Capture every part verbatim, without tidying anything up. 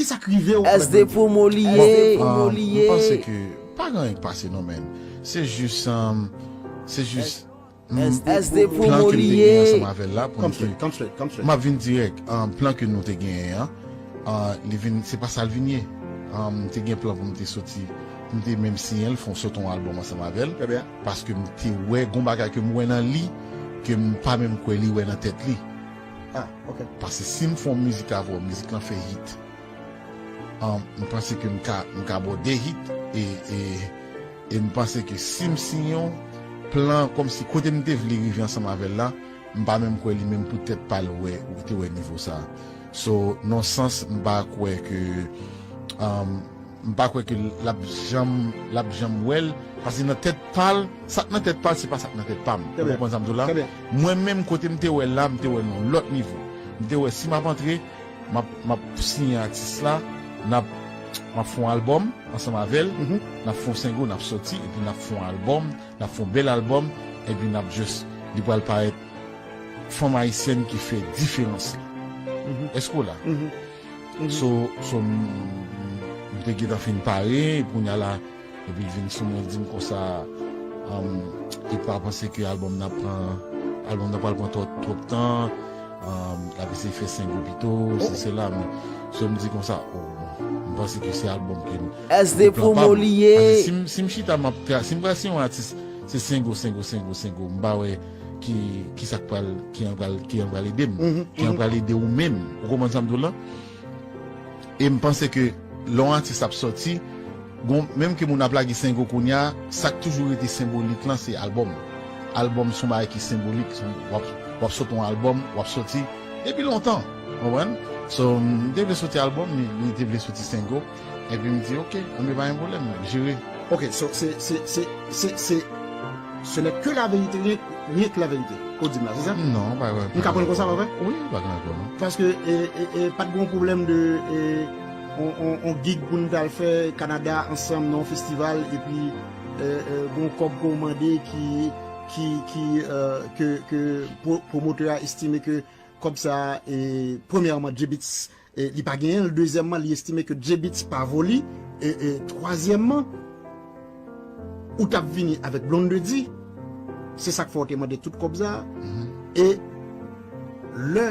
Sa k rive w avèk S D Blondedy? Promo li Bon, ye. um, Promo li m panse ye. Ke pa gen anyen k pase non, men. Se jis, um, se jis S D Promo plan ke m li te genyen ye. Ansanm avè l la pou Come n te straight, come straight, come straight. M ap vin dirèk. Um, plan ke nou te genyen an, uh, li vin, se pa sa l vin ye. Um, m te gen plan pou m te soti, pou m te menm siyen l, fè sot yon albòm ansanm avè l. Trè byen. Paske m te wè, gon bagay ke m wè nan li, ke m pa menm kwè li wè nan tèt li. Ah, ok. Paske si m fè yon mizik avè w, mizik lan fè hit. Um, m panse ke m ka, m ka ba w de hit. E, e, e m panse ke si m siyen w, plan kòmsi kote m te vle rive ansanm avè l la, m pa menm kwè li menm pou tèt pa l wè, ou te wè nivo sa. So, nan sans, m pa kwè ke, um, m pa kwè ke l ap janm, l ap janm wè l, paske nan tèt pa l, sa k nan tèt pa l, se pa sa k nan tèt pa m. Ou konprann sa m di w la? Mwen menm, kote m te wè l la, m te wè l nan lòt nivo. M te wè si m ap antre, m ap, m ap siyen atis la, n ap, m ap fè yon albòm ansanm avè l, n ap fè yon sengo, n ap sòti, epi n ap fè yon albòm, n ap fè yon bèl albòm, epi n ap just, li pral parèt fanm ayisyèn ki fè diferans la. Èske w la? So, so, m, m te gentan fin pare, kounye a la, epi l vin sou mwen, l di m konsa, um, li pa panse ke albòm nan pran, albòm nan pral pran twòp, twòp tan, um, l ap eseye fè sengo pito, se, se la, men, so, m di konsa, oh, bon, m panse ke se albòm ke m, S D Promo li ye. Si m, si m chita, m ap tra, si m pral si yon atis, se sengo, sengo, sengo, sengo, m pa wè ki, ki sa k pral, ki an pral, ki an pral ede m, ki an pral ede ou menm. Ou konprann sa m di w la? E m panse ke lè yon atis ap sòti, gon, menm ke moun ap lage sengo kounye a, sa k toujou rete senbolik lan, se albòm. Albòm se yon bagay ki senbolik, w ap, w ap sot yon albòm, w ap sòti depi lontan, w konprann? So, m te vle sòti albòm, li, li te vle sòti sengo, epi m di, ok, anben pa gen pwoblèm, m ap jere. Ok, so, se, se, se, se, se, ce n'est que la vérité, rien, rien que la vérité. Ke w di m la, se sa? Non, pa vre. M ka pran l konsa, pa vre? Wi, pa gen pwoblem. Paske, e, e, e, pa t gen yon pwoblem de, e, on, on, on gig pou n t al fè Kanada ansanm nan yon festival, epi, e, e, gon kòb ke w mande ki, ki, ki, e, ke, ke pwo-, pwomotè a estime ke kòb sa, e, premyèman, J-Beatz, e, li pa genyen l, dezyèmman, li estime ke J-Beatz pa vo li, e, e, twazyèmman, ou t ap vini avèk Blondedy, se sa k fè w te mande tout kòb sa a. E lè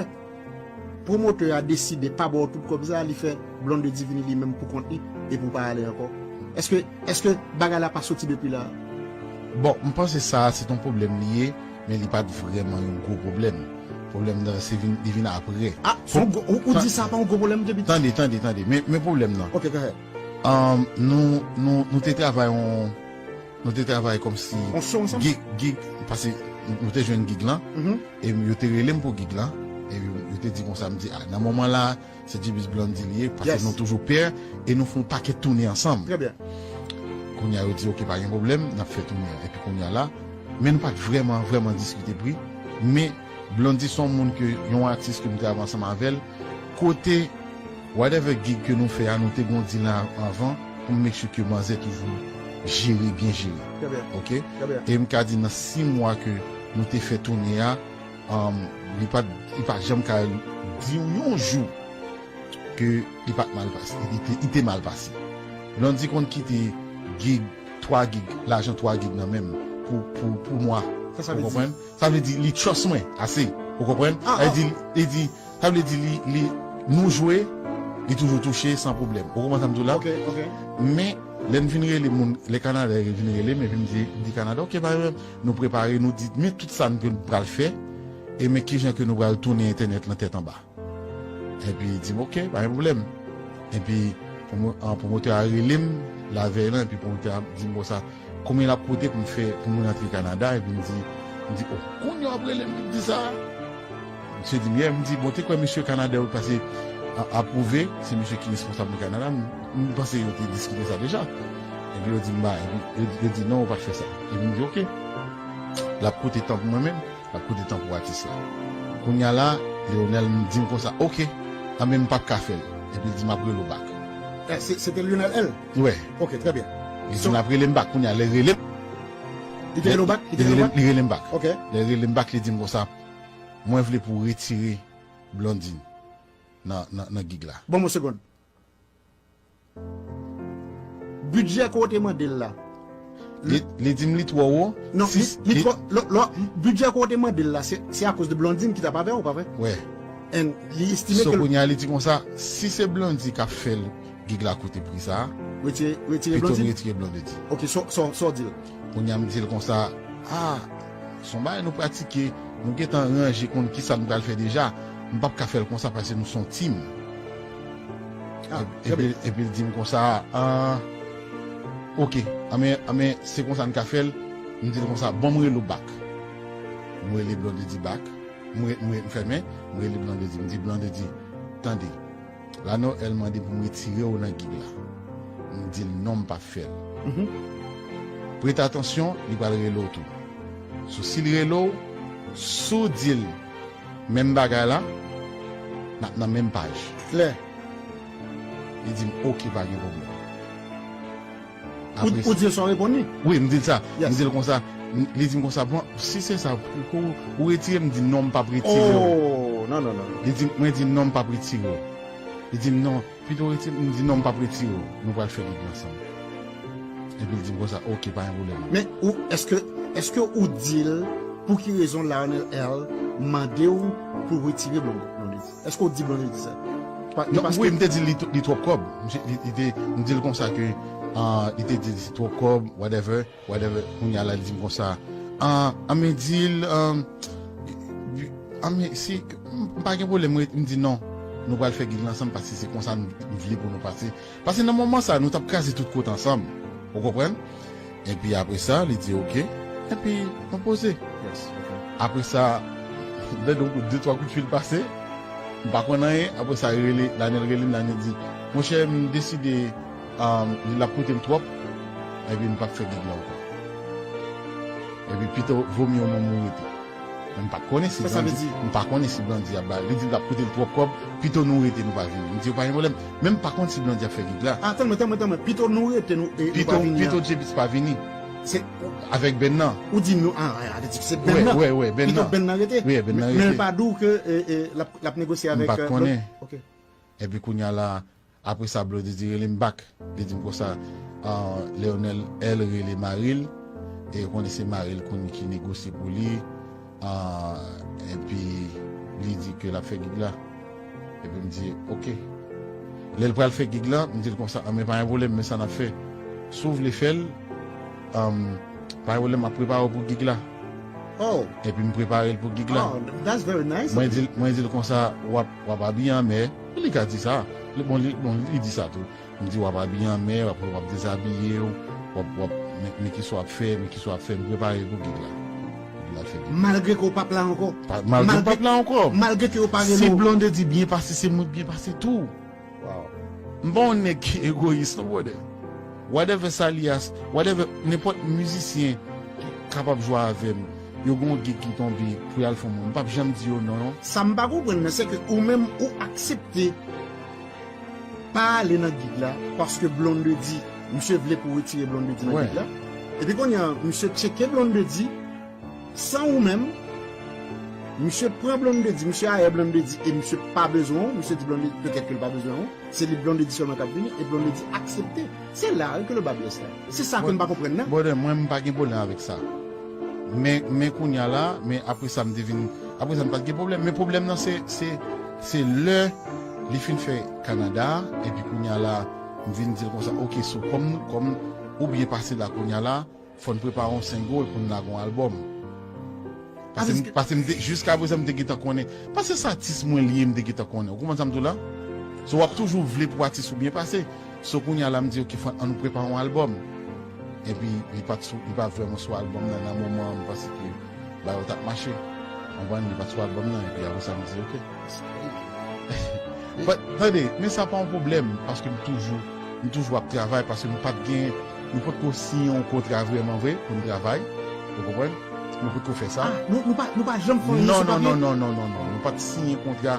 pwomotè a deside pa ba w tout kòb sa a, li fè Blondedy vini li menm pou kont li, epi w pa ale ankò. Èske, èske bagay la pa soti depi la? Bon, m panse sa a se t on pwoblèm li ye, men li pa t vrèman yon gwo pwoblèm. Pwoblèm nan se vin, li vin apre. Ah, se yon gwo, ou, ou di sa pa yon gwo pwoblèm, J-Beatz? Tande, tande, tande. Men, men pwoblèm nan. Ok, go ahead. Um, nou, nou, nou te travay on, nou te travay kòmsi On show ansanm? Gig, gig, paske nou te jwenn gig lan, e yo te rele m pou gig lan, e yo, yo te di konsa, m di, ah, nan moman la, se J-Beatz Blondedy li ye, paske Yes. nou toujou pè, e nou fè on pakèt toune ansanm. Trè byen. Kounye a, yo di, ok, pa gen pwoblèm, n ap fè toune an. Epi kounye a la, men nou pa t vrèman, vrèman diskite pri, men Blondedy se yon moun ke, yon atis ke m travay ansanm avè l, kote, whatever gig ke nou fè a, nou te gon deal a, anvan, pou m make sure ke manzè toujou jere, byen jere. Trè byen. Ok? Trè byen. E m ka di nan sis mwa ke nou te fè toune a, um, li pa, li pa janm ka di yon jou ke li pa t mal pase, li te, li te mal pase. Blondedy konn kite gig, twa gig, lajan twa gig nan men m pou, pou, pou mwa. Sa, sa Ou vle di? Konprann? Sa vle di li trust mwen ase. Ou konprann? Ah, Sa vle ah. di, li di, sa vle di li, li, nou jwe, li toujou touche san pwoblèm. Ou konprann sa m di w la? Ok, ok. Men, lè n vin rele moun, lè Kanada vin rele m, epi m di, m di Kanada, ok, pa gen pwoblèm. Nou prepare, nou di, men tout sa n pral fè, e men kijan ke nou pral tounen entènèt lan tèt anba. Epi li di m, ok, pa gen pwoblèm. Epi pwomo-, an, pwomotè a rele m lavèy lan, epi pwomotè a di m konsa, konbyen l ap koute pou m fè, pou m rantre Kanada, epi m di, m di, oh, kounye a w ap rele m pou di sa? Misye di m, yeah, m di, bon, te kwè misye Kanada yo pase a-, apwouve, se misye ki responsab de Kanada, m, m panse yo te diskite sa deja. Epi yo di m, ba, epi yo, yo di, non, ou pa t fè sa. Epi m di, ok. L ap koute tan pou mwen menm, l ap koute tan pou atis la. Kounye a la, Leonel di m konsa, ok, anben m p ap ka fè l. Epi l di m ap rele w back. Eh, se, se te Lionel L? Wè. Ok, trè byen. Li di m l ap rele m back, kounye a, lè l rele m, Li te rele w back? Li te li rele w rele, back? Li rele m back. Ok. Lè l rele m back, li di m konsa, mwen vle pou w retire Blondedy nan, nan, nan gig la. Ban m yon segonn. Bidjè ke w te mande l la. Li, li di m li twò wo. Non, li, li twò, lò, lò, bidjè ke w te mande l la, se, se akoz de Blondine ki t ap avè w, pa vre? Wè. And li estime So ke l kounye a li di konsa, si se Blondy k ap fè l gig la koute pri sa, retire, retire pito m Blondine. Retire Blondedy. Ok, so, so, so w di l. Kounye a m di l konsa, ah, se yon bagay nou pratike, nou gentan ranje konn kisa nou pral fè deja. M p ap ka fè l konsa paske nou se yon team. Ah, Epi, epi l di m konsa, ah, ok, anmen, anmen, se konsa n ka fè l. M di l konsa, bon, m rele w back. M rele Blondedy back. M re- m re- m fèmen, m rele Blondedy. M di Blondedy, tande, Lanel mande pou m retire w nan gig la. M di l non, m p ap fè l. Prete atansyon, li pral rele w tou. So si l rele w, si w di l menm bagay la, n ap nan menm paj. Klè. Li di m, ok, pa gen pwoblèm. Ou, ou di l sa w reponn li? Wi, m di l sa. Yes. M di l konsa. M- Li di m konsa, bon, si se sa, pou ou, ou retire, m di non, m p ap retire w. Oh, non, non, non. Li di, mwen di non, m p ap retire w. Li di m non, pito retire, m di non, m p ap retire w. Nou pral fè gig la ansanm. Epi l di m konsa, ok, pa gen pwoblèm. Men ou, èske, èske ou di l pou ki rezon Lionel L mande w pou retire Blondedy? Èske ou di Blondedy sa? Pa- Non, paske- wi, m te di li, li twòp kòb. M, li, li te, m di l konsa ke ah, li te di li twòp kòb, whatever, whatever. Kounye a la, li di m konsa, ah, ah, men di l, ah, ah, men si, m pa gen pwoblèm, m di non. Nou pral fè gig la ansanm paske se konsa m, m vle pou nou pase. Paske nan moman sa, nou t ap kraze tout kote ansanm. Ou konprann? Epi apre sa, li di ok. Epi nou poze. Yes, ok. Apre sa, de, de, de twa kout fil pase. M pa konn anyen. Apre sa, rele, Lanel rele m, Lanel di, monchè, m deside, um, l ap koute m twòp. Epi m p ap fè gig la ankò. Epi pito, vomi w menm ou rete. Men m pa t konnen si Sa, sa vle Blondedy, di? M pa konnen si Blondedy ap ba. Li di l ap koute l twòp kòb, pito nou rete, nou pa vini. M di yo pa gen pwoblèm. Men m pa konn si Blondedy ap fè gig la. Ah, tann mwen, tann mwen, tann mwen. Pito nou rete, nou, e, nou Pito, pa vini. Pito Jebis pa vini. Se Avèk band nan. Ou di nou, ah, ah, ah, se band Wè, nan. wè, wè, band Pito nan. band nan rete. Wi, band nan Men rete. L pa di w ke e, e, l ap, l ap negosye M avèk pa t euh, konnen. Blond- Ok. Epi kounye a la, apre sa, Blondedy rele m back. Li di m konsa, ah, Lionel L rele mari l, e konnen se mari l konn ki negosye pou li, ah, epi li di ke l ap fè gig la. Epi m di, ok. Lè l pral fè gig la, m di l konsa, ah, men pa gen pwoblèm, men sa n ap fè. Si w vle fè l, um, pa gen pwoblèm, m ap prepare w pou gig la. Oh, Epi m prepare l pou gig la. Oh, that's very nice. Mwen di l, mwen di l konsa, w ap, w ap abiye an mè. Li ka di sa. Li, bon, li, bon, li di sa tou. M di, w ap abiye an mè, w ap, w ap dezabiye w, w ap, w ap, men, men kisa w ap fè, men kisa w ap fè, m prepare l pou gig la. Epi l al fè gig. Malgre ke w p ap la ankò. Pa- Malgre m p ap la ankò. Malgre ke yo pa rele Si w. Blondedy byen pase, se mwen k byen pase tou. Wow. M pa yon nèg ki egoyis, non, brother. Whatever sa li a, whatever, nenpòt mizisyen ki kapab jwe avè m, yo gen yon gig ki tonbe pou y al fè yon moun. M p ap janm di yo non, non. Sa m pa konprann nan, se ke ou menm ou aksepte pa ale nan gig la, paske Blondedy, misye vle pou retire Blondedy nan Wè. Gig la. Epi kounye a, misye tcheke Blondedy, san ou menm, misye pran Blondedy, misye ayè Blondedy, e misye pa bezwen ou, misye di Blondedy, petèt ke l pa bezwen ou, se li Blondedy sèlman k ap vini, e Blondedy aksepte. Se la wi ke le bas blesse la. Se sa ke m pa konprann nan. Brother, mwen m pa gen pwoblèm avèk sa. Men, men kounye a la, men apre sa m te vin, apre sa m pa t gen pwoblèm. Men pwoblèm nan se, se, se lè li fin fè Kanada, epi kounye a la, m vin di l konsa, ok, so kòm, kòm ou byen pase la kounye a la, fò n prepare yon single pou n lage yon albòm. Paske m, paske m te, jiska prezan m te gentan konnen. Paske se atis mwen li ye, m te gentan konnen. Ou konprann sa m di w la? So w ap toujou vle pou atis ou byen pase. So kounye a la m di, ok, fò ann nou prepare yon albòm. Epi li pa t sou, li pa vrèman sou albòm nan, nan moman an, m panse ke bagay yo t ap mache. Ou konprann, li pa t sou albòm nan, epi apre sa m di, ok. But, tande, men sa pa yon pwoblèm, paske m toujou, m toujou ap travay, paske m pa t gen, nou potko siyen yon kontra vrèman vre pou n travay, ou konprann? Nou potko fè sa. Ah, nou, nou pa, nou pa janm fè yon Non, sou non, papye? Non, non, non, non, non, nou pa t siyen kontra.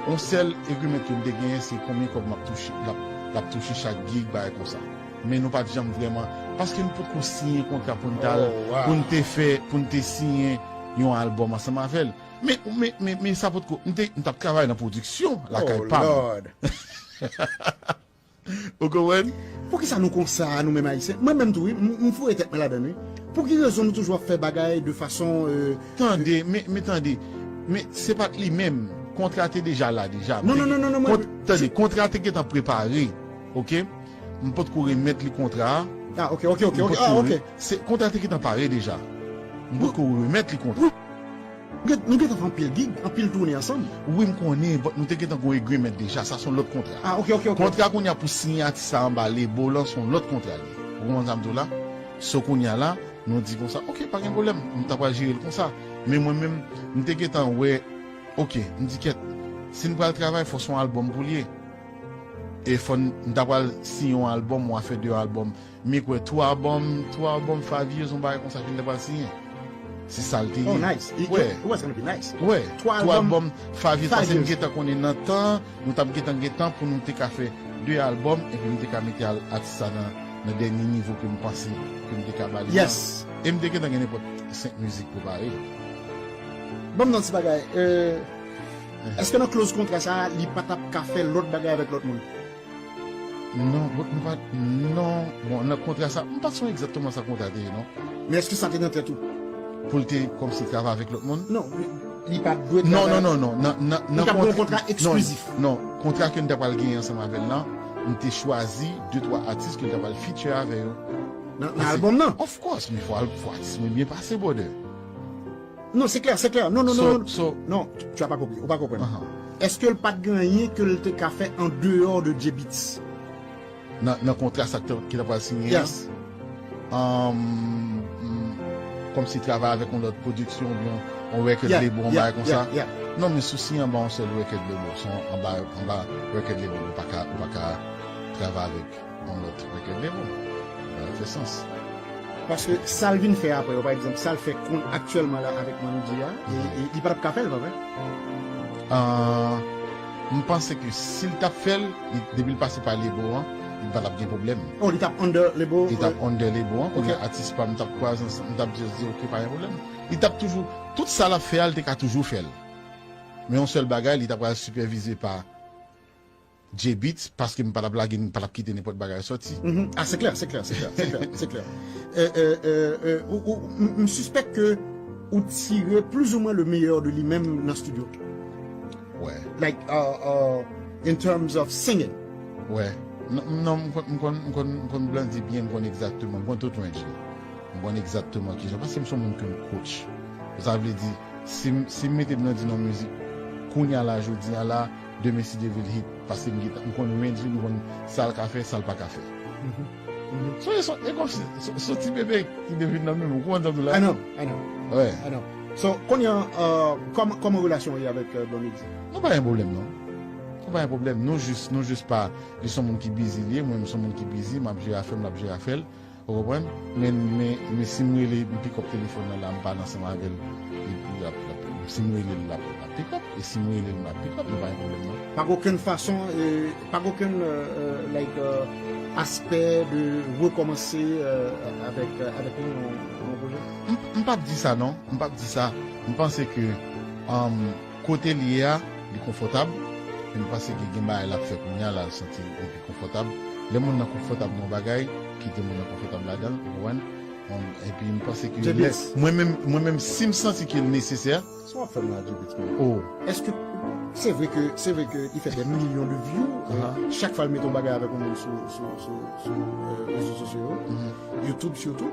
Yon sèl agreement ke m te genyen, se konbyen kòb m ap touche, l ap, l ap touche chak gig, bagay konsa. Men nou pa t janm vrèman, paske nou potko siyen kontra pou n t al, Oh, wow. Pou n te fè, pou n te siyen yon albòm ansanm avè l. Men, men, men, men sa potko, m te, m t ap travay nan pwodiksyon lakay Oh, pa m. Lord. Ou konprann? Poukisa nou konsa, nou menm Ayisyen? Mwen menm tou, wi, m, m foure tèt mwen ladann, wi. Pou ki rezon nou toujou ap fè bagay de fason, euh, Tande, men, men tande. Men se pa t li menm. Kontra te deja la deja. Non, non, non, non, non, mwen- Tande, kontra te gentan prepare. Oke? M potko remèt li kontra a. Ah, ok, ok, ok, ok. Ah, ok. Se, kontra te gentan pare deja. M potko remèt li kontra. Nou gen, nou gentan fè anpil gig, anpil toune ansanm. Wi, m konnen, but nou te gentan gon agreement deja. Sa se yon lòt kontra. Ah, ok, ok, ok. Kontra kounye a pou siyen atis sa anba label lan, se yon lòt kontra li. Ou konprann sa m di w la? So kounye a la, nou di konsa, ok, pa gen pwoblèm, m ta pral jere l konsa. Men mwen menm, m te gentan wè, ok, m di kèt, si n pral travay, fò se yon albòm pou l ye. E fò n, m ta pral siyen yon albòm, ou a fè de albòm. M kwè twa albòm, twa albòm five years, yon bagay konsa ke n ta pral siyen. Se sa l te ye. Oh, nice. It, Wè. It was gonna be nice. Wè, Twa twa albòm, albòm five years, five paske m years. Gentan konnen nan tan, nou t ap gentan gen tan pou nou te ka fè de albòm, epi m te ka mete al- atis sa nan, nan dènye nivo ke m panse ke m te ka ba li. Yes. E m te gentan gen nenpòt senk mizik prepare. Ban m nan ti bagay. Euh, èske nan clause kontra sa, li pa t ap ka fè lòt bagay avèk lòt moun? Non, but nou pa, non, bon, nan kontra sa, m pa sonje egzakteman sa kontra te ye, non. Men èske sa te nan tèt ou? Pou l te kòmsi travay avèk lòt moun? Non, li, li pa dwe Non, travay. Non, non, non, nan, nan, nan Li t ap gen yon kontra- kontra eksklizif. Non, non, kontra ke n ta pral genyen ansanm avè l lan, m te chwazi de twa atis ke l ta pral feature avè yo. Nan, nan albòm nan? Of course, men fò, al- fò atis mwen byen pase, brother. Non, c'est clair, c'est clair. Non, non, So- non, non. so- Non, tu as pas compris. Ou pa konprann. Ahan. Èske l pa t gen anyen ke l te ka fè an deyò de J-Beatz? Nan, nan kontra sa ki ta- ki ta pral siyen an? Yes. Um, mm, kòmsi travay avèk yon lòt pwodiksyon oubyen yon record Yeah, label, yon yeah, bagay konsa. Yeah, yeah. Non, men si w siyen anba yon sèl record label, se yon anba, anba record label, ou pa ka, ou pa ka travay avèk yon lòt record label. Sa fè sans. Paske sa l vin fè apre yo, pa egzanp, sa l fè kon aktyèlman la avèk Manu Dieu a, e, e li pa t ap ka fè l, pa vre? Ah, m panse ke si l t ap fè l, li- depi l pase pa label an, li pa t ap gen pwoblèm. Oh, li t ap under label? Li t ap under label an, kounye Ok. a atis pa m t ap kwaze ansanm, m t ap just di, ok, pa gen pwoblèm. Li t ap toujou, tout sa l ap fè a, li te ka toujou fè l. Men yon sèl bagay, li t ap pral sipèvize pa J-Beatz, paske m pa t ap lage, m pa t ap kite nenpòt bagay sòti. Mhm. Ah, c'est clair, c'est clair, c'est clair, c'est clair, c'est clair. Euh, euh, euh, euh, ou, ou, m, m sispèk ke ou tire plus ou moins le meilleur de li menm nan studio. Wè. Like, uh, uh, in terms of singing. Wè. Non, non, m konn, m konn, m konn, m konn Blondie byen, m konn egzakteman, m konn tout range li. M konn egzakteman kijan, paske m se yon moun ke m coach. Sa vle di, si m, si m mete Blondie nan mizik, kounye a la, jodi a la, demen si Dye vle l hit, paske m gentan, m konn range li, m konn sa l ka fè, sa l pa ka fè. Mhm. Mhm. So, e son, e kòmsi, son, son ti bebe ki devin nan men m, ou konprann sa m di w la? I know, I know, Wè. I know. So, kounye a, uh, kòman, kòman relasyon w ye avèk, uh, Blondedy? Nou pa gen pwoblèm, non. Nou pa gen pwoblèm. Nou jis, nou jis pa, li se yon moun ki busy li ye, mwen menm se yon moun ki busy, m ap jere afè m, l ap jere afè l. Ou konprann? Men, men, men si m rele, m pick up telefòn nan la, m pale ansanm avè l, li, li ap, l ap, si m rele l, l ap, l ap pick up, e si m rele l, m ap pick up, nou pa gen pwoblèm, non. Pa gen okenn fason, eh, pa gen okenn, eh, eh, like, eh, aspè de rekòmanse, eh, avèk, eh, avèk nou nan, nan pwojè? M, m p ap di sa, non. M p ap di sa. M panse ke, um, kote l ye a, li konfòtab. E m panse ke gen bagay l ap fè kounye a la, l santi l pi konfòtab. Lè moun nan konfòtab nan yon bagay, kite moun nan konfòtab ladan l, ou konprann? Um, epi m panse ke lè, mwen menm, mwen menm, si m santi ke l nesesè, Sa w ap fè m la, J-Beatz, man? Oh. Èske, se vre ke, se vre ke li fè dè milyon de view, eh, chak fwa l mete yon bagay avèk yon moun sou, sou, sou, sou, eh, rezo sosyo yo, YouTube sitou,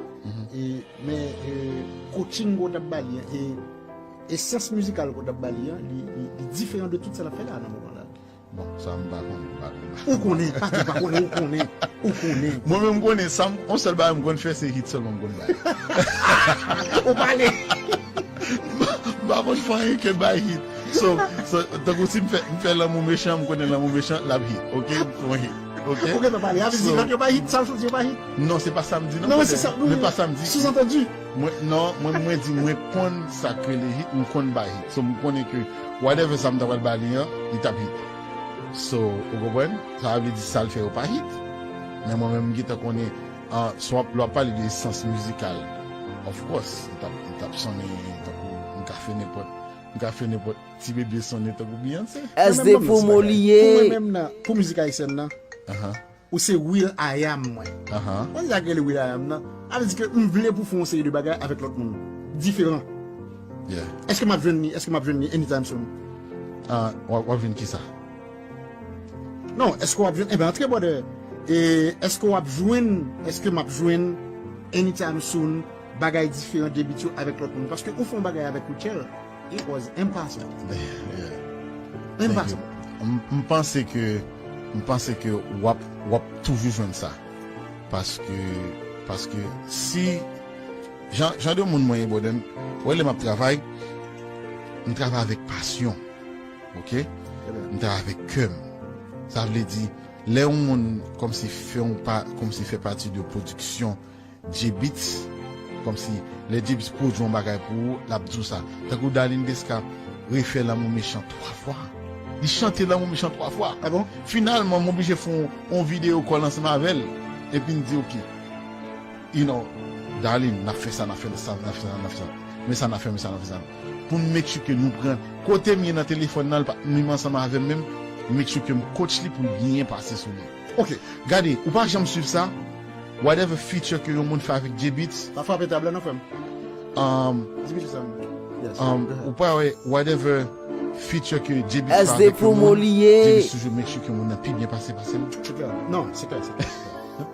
e, men, eh, coaching ke w t ap ba li an, e esans mizikal ke w t ap ba li an, li, li, li diferan de tout sa l ap fè la nan moman la. Bon, sa m pa konnen, m pa konnen. Ou konnen, pa ke w pa konnen, ou konnen, ou konnen, ou konnen. Mwen menm m konnen, sa m, yon sèl bagay m konn fè, se hit sèlman m konn bay. Ou pale. M pa konn fè anyen ke bay hit. So, so, tankou si m fè, m fè Lanmou Mechan, m konnen Lanmou Mechan, l ap hit. Ok? Yon hit. Ok? Ou gentan pale. Avè di lòt yo pa hit, sa l soti yo pa hit. Non, se pa sa m di, non. Non, men se sa, Men pa sa m di. Sous-entendu. Mwen, non, mwen, mwen di, mwen konn sa k rele hit, m konn bay hit. So, m konnen ke whatever sa m ta pral ba li an, li t ap hit. So, ou konprann? Sa vle di sa l fè yo pa hit. Men mwen menm, m gentan konnen, ah, so w ap, lè w ap pale de esans mizikal, of course, m t ap, m t ap sonnen tankou, m ka fè nenpòt, m ka fè nenpòt ti bebe sonnen tankou Beyoncé. S D promo li ye. Pou mwen menm nan, pou mizik ayisyèn nan, Ahan. Ou se Will I Am mwen. Ahan. Ou konn sa k rele Will I Am nan? Sa vle di ke m vle pou fè yon seri de bagay avèk lòt moun. Diferan. Yeah. Èske m ap jwenn li? Èske m ap jwenn li anytime soon? Ah, w ap, w ap jwenn kisa? Non, èske w ap jwenn? Enben, antre, brother. E èske w ap jwenn? Èske m ap jwenn anytime soon bagay diferan de beat yo avèk lòt moun? Paske ou fè yon bagay avèk Rutshelle, it was impossible. Yeah. Impossible. M m panse ke m panse ke w ap w ap toujou jwenn sa. Paske paske si jan jan de moun mwen ye, brother, m wè lè m ap travay, m travay avèk pasyon. OK? M travay avèk kè m. Sa vle di lè yon moun kòmsi fè yon pa kòmsi fè pati de pwodiksyon J-Beatz, kòmsi lè J-Beatz pwodui yon bagay pou ou, l ap di w sa. Tankou Darline Desca refè Lanmou Mechan twa fwa. Li chante Lanmou Mechan twa fwa. Ah bon? Finalman, m oblije fè yon, yon videyo call ansanm avè l. Epi m di, OK, you know, Darline, n ap fè sa, n ap fè sa, n ap fè sa, n ap fè sa. Men sa n ap fè, men sa n ap fè sa. Pou n make sure ke nou pran kote m ye nan telefòn nan, l pa menm ansanm avè m menm, make sure ke m coach li pou l byen pase sou li. OK. Gade, ou pa janm swiv sa. Whatever feature ke yon moun fè avèk J-Beatz, Pa frape tab la non, frè m. um, Di m sa. Yes. um, Go ahead. Ou pa wè, whatever feature ke J-Beatz fè S D avèk yon Promo moun, li ye. J-Beatz toujou make sure ke moun nan pi byen pase pase l. Check it out. Non, se klè, se klè.